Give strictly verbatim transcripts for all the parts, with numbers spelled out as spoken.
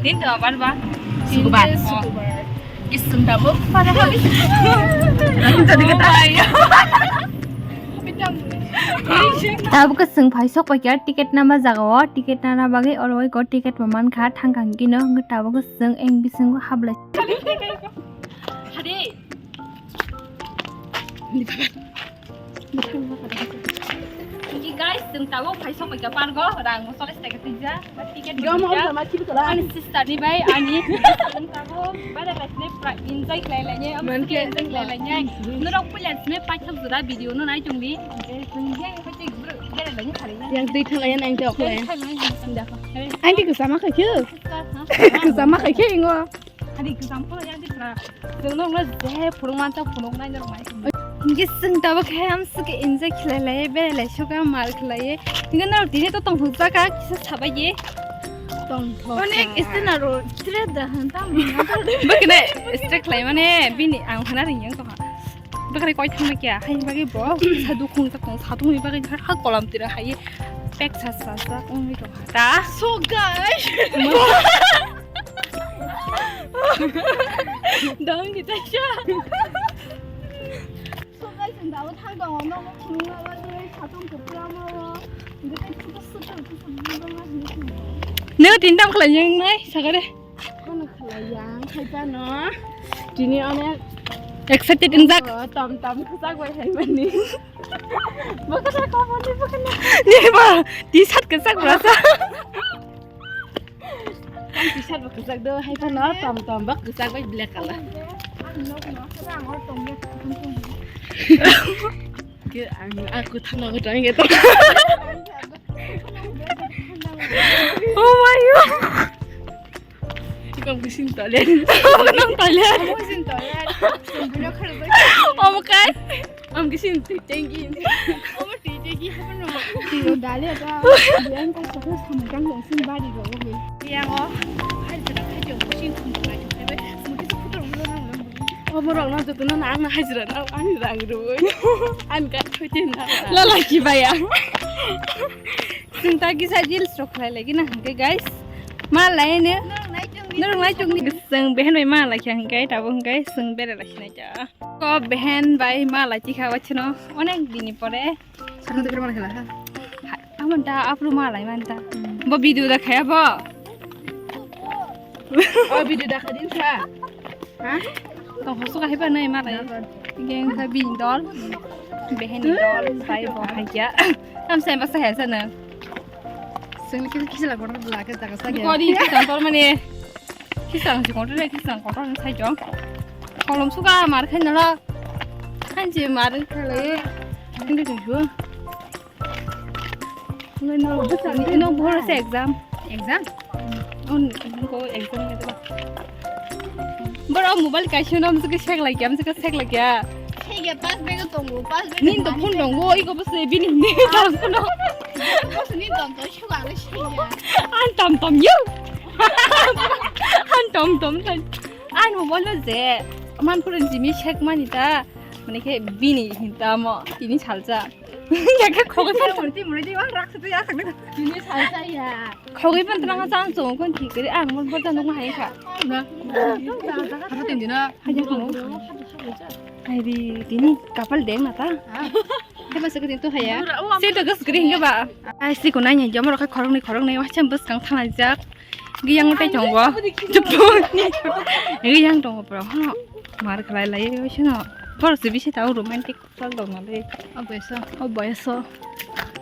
Din to abar ba? Sukubar. Sukubar. Isum tabuk. Pada habis. Tadi kata. Tabuk ke seng phai sok paikha ticket nama jaga o, ticket nana bagwi oro oi ko ticket bo mankha thangkang kino, hwnkhe tabuk ke seng eng bisingo hablai. Hadi. Guys, chwng tabuk phai sok paikha park o, rang bo soles taka tija, ticket bo tija. Ani sister ni bai ani chwng tabuk bada lai sne pra enjoy khlai lai ne, am enjoy khlai lai ne. Norok puila sne paithak jora video no nai tong di. Chwng yang paithak bro bada lai ne khalai ne. Yang twi thalai ne ang twi okhlai. Ang twi kwchama khai khe. Kwchama khai khe ingo. Hadi example ya di pra. Jeng nong na je phulung man ta phulung nai nang mai. Hingke seng tabo khe am suke enjoy khlai lai, berai lai, suka mal khlai. Hingke na tini to tong thok jaka kisa sabai ye. Tong thok. Onek iste na ro, tre da han tam. Bakne iste khlai mane bini ang hana ring yang to ha. Bakre koi thang kya, hai bagi bo sa dukhung ta tong sa tong bagi ha kolam tira hai. Pek sa sa sa ong mi to ha. Ta. So guys. Dong kita sha. So guys, ang daw thang dong, no, no, no, no, no, no, satung ko pura mo. Neo tin tam khlai yang nai, sagare. Kono khlai yang, khai ta no. Tini onek excited injak. Oh, tam tam khusak bai hai mani. Baksa khamani baksa. Ni ba, t-shirt khusak berasa. Kan t-shirt bo kwchak do, hai phano tom tom bo kwchak bai black color. Ke ang aku thano ko tang ke to. Oh my god. Ang kisin toilet. Nang toilet. Ang kisin toilet. Ang bino kharajak. Omo kai. Ang kisin twi tanki. Omo twi tanki hapan no. Twi dali ta. Yang ka sa sa samkang dong sin bari ro oke. Yang o. Hai sa hai jo sin kum kum ai. Muti sa putar ulo nang lo. Omo rok no joto no nang na hajira na ani rang ro. An ka thote na. Lala ki baya. Sing ta kisa reels rok khlai lagi na hingke guys. Ma lai ne. Norok nai chungni. Sing behen bai ma lai khe hingke tabo hingke sing bere lai sinai ja. Ko behen bai ma lai tikha wachino onek dini pore. Sakha dukra mana khala ha. Amon ta apru ma lai man ta. Bo video da khaya bo. O video da khadin sa. Ha? Tong hosu ka hiba nai ma lai. Geng ka bin dol. Behen dol bai bo haya. Tam sai ma sa haya sana. Sing kisa kisa la gorda la ke ta ka sa. Ko di kisa tor mane. Kisang si kotor le kisang kotor ni sai jong. Kolom suka mar khan nala. Khan je mar khan le. Hindi tu ju. No, no, no, bor se exam. Exam? On ko exam ni to. Bor mobile kai shino am suka sek lai kya, am suka sek lai kya. Sek ya pass bag tongo, pass bag. Nin to phone tongo, iko bose bini ni. Pass no. Bose ni tongo, shuga le sek ya. An tam tam yo. An tom tom tan. An mo bolo je. Man pura jimi sek mani ta. Mane khe bini hinta mo tini salsa. Ya khe khogoi pan. Tini mure di wan rak satu ya sakne. Tini salsa ya. Khogoi pan tlang chang chung kon thik kri ang mon bor jang nang hai kha. Na. Haro tin dina. Hai ya kono. Hai di tini kapal deng na ta. Khe ba sakri to haya. Se to gas kri hinga ba. Ai si ko nai ni jamar kha khorok ni khorok ni wa chem bus kang thana jak. Giyang tai tongo. Chupuni. Giyang tongo bro. Hono. Mar khlai lai sino. Bor se bisi ta romantic sal dong na le. Obo eso. Obo eso.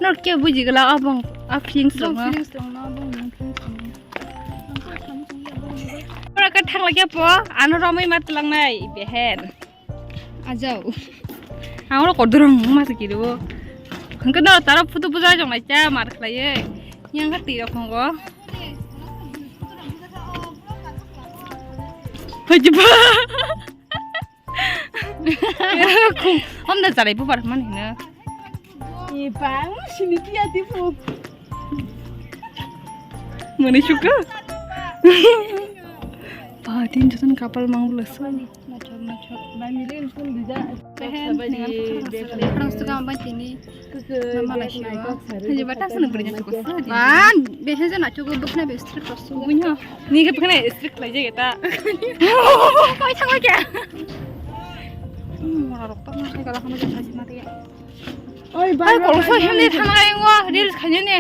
Nor ke buji gala abong a feelings dong. Feelings dong na abong feelings dong. Ora ka thang lagi po. Ano romoi mat lang nai behen. Ajau. Ang oro kodorong ma se kiribo. Hingke no tara photo bujai jong lai cha mar khlaiye. Yang ka tiro khongo. Hojiba. Om da jarai bubar man hina. Ibang sini kia tipu. Mani suka. Ba tin jotan kapal mangula sani. Nachok, nachok. Bai milin pun dija. Behen, behen, behen. Phrang suka ambai tini. Mama la shiwa. Haji bata sana beri nachok. Man, behen je nachok bukna be strip rasu. Bunyo. Ni ke bukna strip lai je ta. Koi thang kya? Hmm, mora rok ta na kala hama je haji mati. Oi, bai, kolso himni thang ai ngo, reels khaje ne.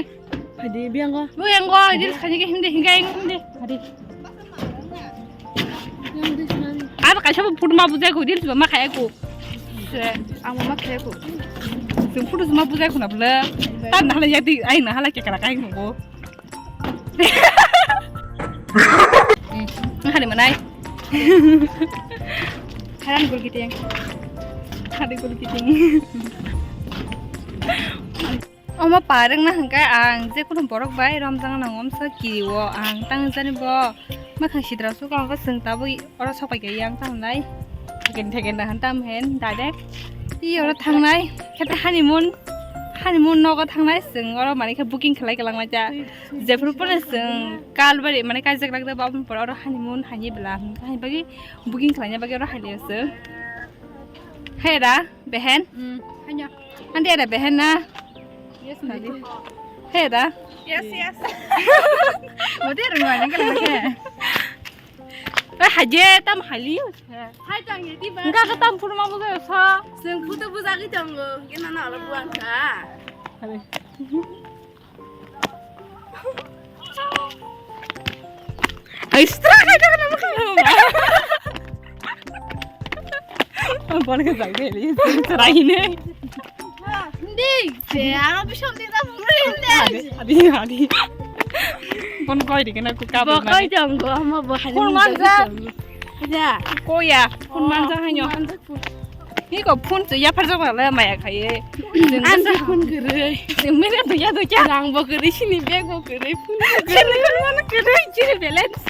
Hadi biango. Bo yang go, reels khaje ke himde hinga yang himde. Hadi. Ar kaisa bo photo ma bujai ko, reels ba ma khaya ko. Se, ang ma khaya ko. Sung photo ma bujai ko na bla. Tar na hala yadi, ai na hala ke kala kai ko. Hari manai. Haran gul kiting. Hari gul kiting. Omo pareng na hingke ang je kunu borok bai romjak na nangom sa kiri o ang tang jani bo makhang sidra sukang ko seng tabui oro sopai ke yang tang nai. Theken theken na han tam hen direct. I oro thangnai kete honeymoon, honeymoon nogo thangnai seng oro mani khe booking khlai kalang nai ja. Jephuru phone seng kalbari mani kaijak rak da babun por oro honeymoon hani bela hingke hai bagi booking khlai na bagi oro hai le seng. Hai da. Behen? Hmm, hanya. Ante ada behen na? Yes, Hadi. Heda? Yes, yes. Mode rung wani kala ke. Eh, haje tam hali. Hai tang ye di ba. Enggak ketam pun mau ke so. Seng kutu buza ki tong go. Kena na ala buang ka. Hadi. Ai, strike aja kena makan. Apa lagi tak beli? Terakhir ini. Hindi, je, ano bisa hindi tak beli hindi. Adi, adi, adi. Kon koi di kena ku kabar. Bo koi jong go, ama bo hari. Kon manja. Ya. Ko ya, kon manja hanyo. Manja. Ni ko phone se ya phar jok le maya khaye. An se phone kere. Sing mene to ya to kya? Rang bo kere sini bag bo kere phone. Kere kere mana kere kere balance.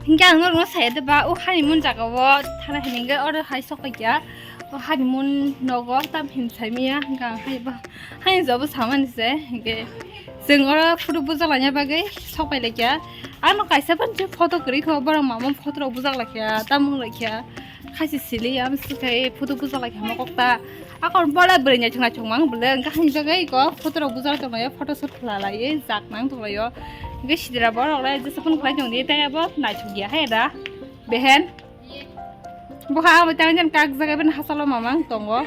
Hingke ang norokno saya de ba, o honeymoon jaga o thana hinike oro hai sok paikha. O honeymoon nogo tam hin saimiya, hingke ang hai ba, hai jobo samani se, hingke chwng oro photo bujak laina bagwi sok pai laikha. Ano kaisa ban je photo kwrwi kho, borok mama photo rok bujak laikha, tamung laikha. Khaisi sili am sikhai photo bujak laikha mo kokta. Akon bola bwrwi naithok naithok mang bwle, hwnkhe hani bagwi iko photo rok bujak tonglaio, photo shoot khwlalaiwi jak nang tonglaio. Hwnkhe sidira borok le jesa phone khlai tongdi, tei abo naithok ya hai da. Behen. Bokha abo tang jan kak jaga ben hasalo mamang tongo.